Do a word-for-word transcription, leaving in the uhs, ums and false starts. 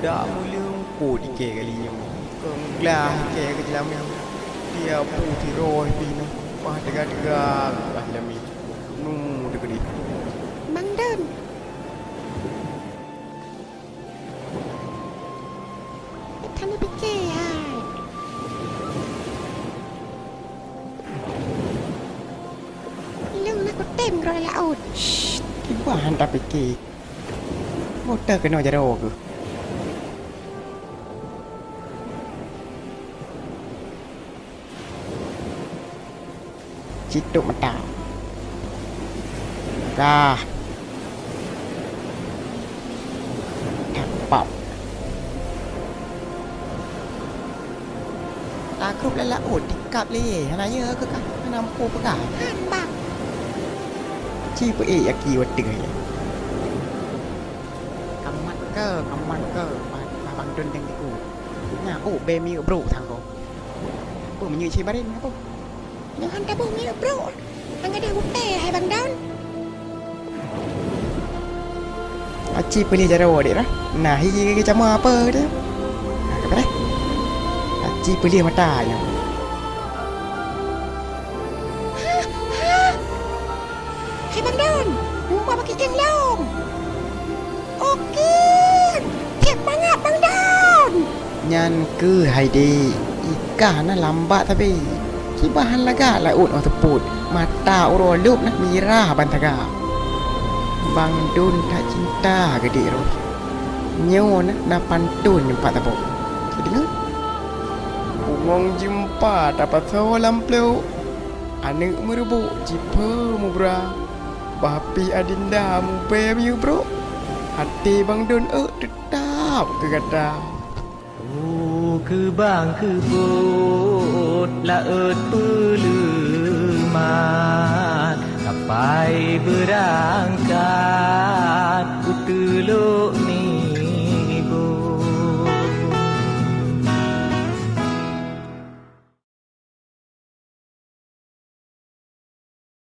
Dak meuleumpot ikée kali nyoe, keu glah ikée keu jeulamé. Dia bu sidroe pih na, bah teuga-teuga glah jeulamé. Nu teukeudeh. Bang Don. That hana pike hai. Ilong na kutem keudroe laôt. Shh, kiban hana pike. Boh ta keunoe jaroe keuh. Citôk mata. Lagah. That pap. Tagrôp lam laôt, tikab lé, hana yö keuh kah, hana muphom peugah. Han bang. Ci peuék aki watèe nyan. Kamat keu, kamat keu, bah, bah Bang Don deng tiku. Nyan ôk bèe miyueb brôk sang ko. Peue meunyoe ci bareng, peue? Nyoe han taboh miyueb brôk. Han gadôh gutèe, hai Bang Don. Aci peulih jaroe dek roh. Nah, hi geucama apa dia? Nah, kepada. Aci peulih mata nyoe. Ha, ha. Hai Bang Don, nyoe bak kieng lom. Oke. Tiep mangat Bang Don. Nyan keuh hai dek, ikah na lambat sabe. Kiban han lagak laôt óh seupôt, mata uroe lôb na mirah ban saga. Bang Don that cinta keu dek roh. Nyoe na, na pantôn nyoe pat saboh. Ci deungö. Bungöng jeumpa tapasoe lam plôk, aneuk meureubôk jipheue mubra, bah pih adinda mubèe miyueb brôk, até Bang Don ôk teutap keu gata. Ôh, keubang keubot laôt peuleueh.